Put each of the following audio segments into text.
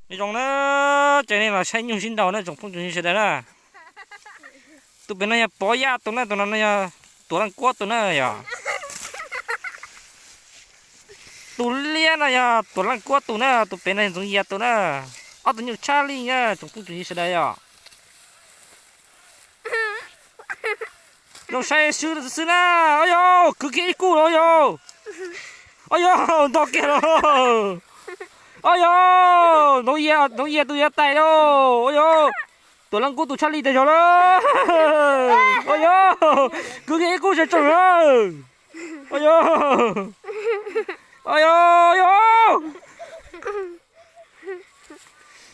Nyob zoo na, ces nej los saib nyuj sib nraus na tsoom phooj ywg sawv daws na. Tus pem no yog Pov Yaj tus na, tus no no yog Tuam Leej Kuab tus na yog. Tus liab no yog Tuam Leej Kuab tus na, tus pem no yog Ntxoov Yias tus na. Ob tug nyuj tshaj lij na tsoom phooj ywg sawv daws yog. Zoo saib xwb xwb na. Oj yog, kwv kiag ib kub los yog. Oj yog, ntog kiag los. Oj yog, Ntxoov Yias, Ntxoov Yias tus yav tais lauj. Oj yog, Tuam Leej Kuab tus tshaj lij tas zog lawm. Oj yog, kwv kiag ib kub sawv tsees lawm. Oj yog, oj yog, oj yog.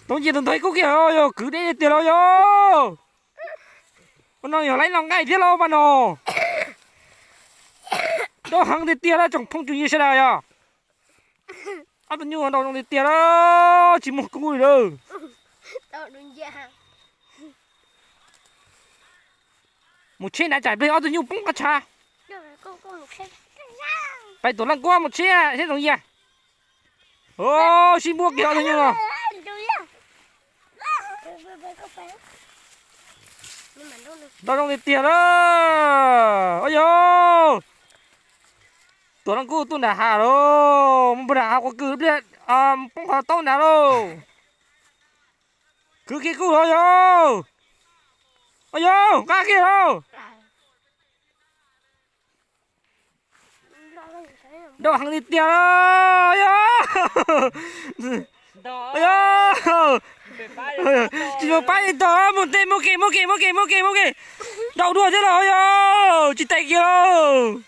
Ntxoov Yias tus ntog ib kub kiag, oj yog, kwv deb tiag los yog. Ua no yog laib los nqaij thiab lauj mas no. Nrau heev tiag tiag lawm tsoom phooj ywg sawv daws yog. Ob tug nyuj nrau zoo tiag tiag lawm, tsis muaj kub li lawm. Mus tsheb na, tsam plig ob tug nyuj poob qab tshav. Pais Tuam Leej Kuab mus tsheb thiab Ntxoov Yias. Sib npuab kiag ob tug nyuj no. Nrau zoo tiag tiag lawm. Oj yog, Tuam Leej Kuab tuaj nram hav lauj, mus nram hav quas kws pliag, poob qhov taub nrad lauj. Kwv kiag kub los yog. Oj yog, nqa kiag lauj. Nrau heev tiag tiag lauj. Oj yog, tsis mus pab li tog, mus tej, mus kev, mus kev, mus kev, mus kev, mus kev. Nrau dua thiab los yog, tsis tais kiag lauj.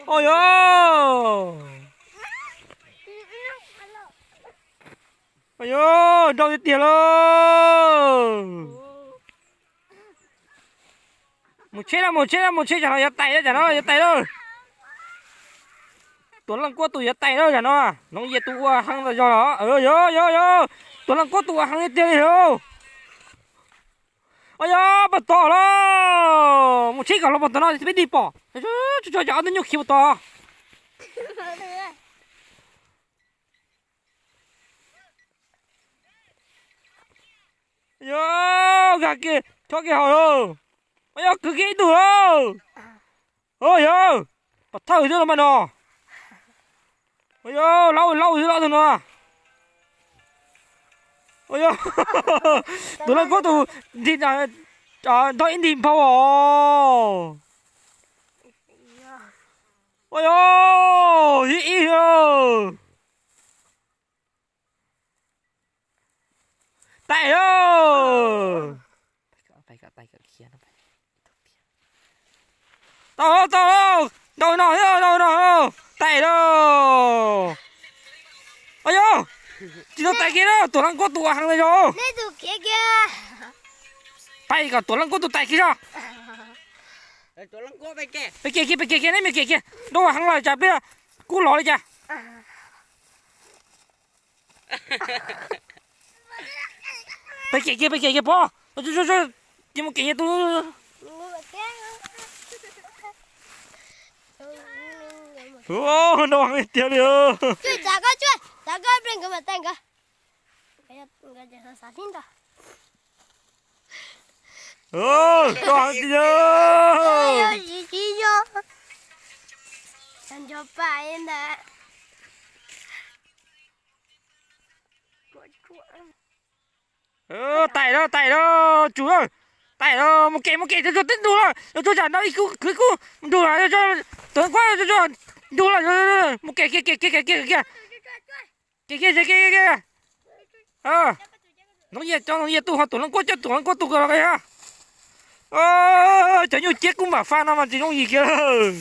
Oj yog, oj yog, nrau tiag tiag lauj. Mus tsheb lauj, mus tsheb lauj, mus tsheb, tsam no yuav tais lauj, tsam no yuav tais lauj. Tuam Leej Kuab tus yuav tais lauj, tsam no Ntxoov Yias tus ua heev tas zog los. Yog, yog, yog, Tuam Leej Kuab tus ua heev tiag tiag li lauj. Oj yog, pas tom lauj. Mus tsheb kom los pas tom no peb dig pom. Tso, tso, tso ob tug nyuj khiav pas tom. Yog, nkag kiag, chob kiag hauv lauj. Oj yog, kwv kiag ib tug lauj. Oj yog, pov thawj xwb los mas no. Oj yog, laub laub xwb los tus no. Oj yog, Tuam Leej Kuab tus nrig, ntog ib nrig nphau os. Oj yog, ib ib. Tais lauj. Tau lauj, tau lauj, nrau no thiab, nrau no. Tais lauj. Oj yog, tsis tau tais kiag lauj, Tuam Leej Kuab tus ua heev tas zog. Pais kom Tuam Leej Kuab tus tais kiag zog. Pais kev kiag, pais kev kiag, neb mus kev kiag, nrau heev los tsam peb kub los li cas. Pais kev kiag, pais kev kiag pog, ces mus kev kiag tus. Nrau heev tiag li. Nrau heev tiag. Tais lauj, tais lauj, tsum lauj. Tais lauj, mus kev, mus kev, tsuag tsuag twb ntug lawm, tsuag tsuag tsam nrau ib kub, kwv ib kub ntug lawm, Tuam Leej Kuab tsuag tsuag ntug lawm, mus kev kiag, kev kiag, kev kiag, kev kiag. Kev kiag, kev kiag, kev kiag. Ntxoov Yias coj Ntxoov Yias tus, ho Tuam Leej Kuab coj Tuam Leej Kuab tus los. Cov nyuj ciab kub npam faj no mas tsis yooj yim kiag lawm.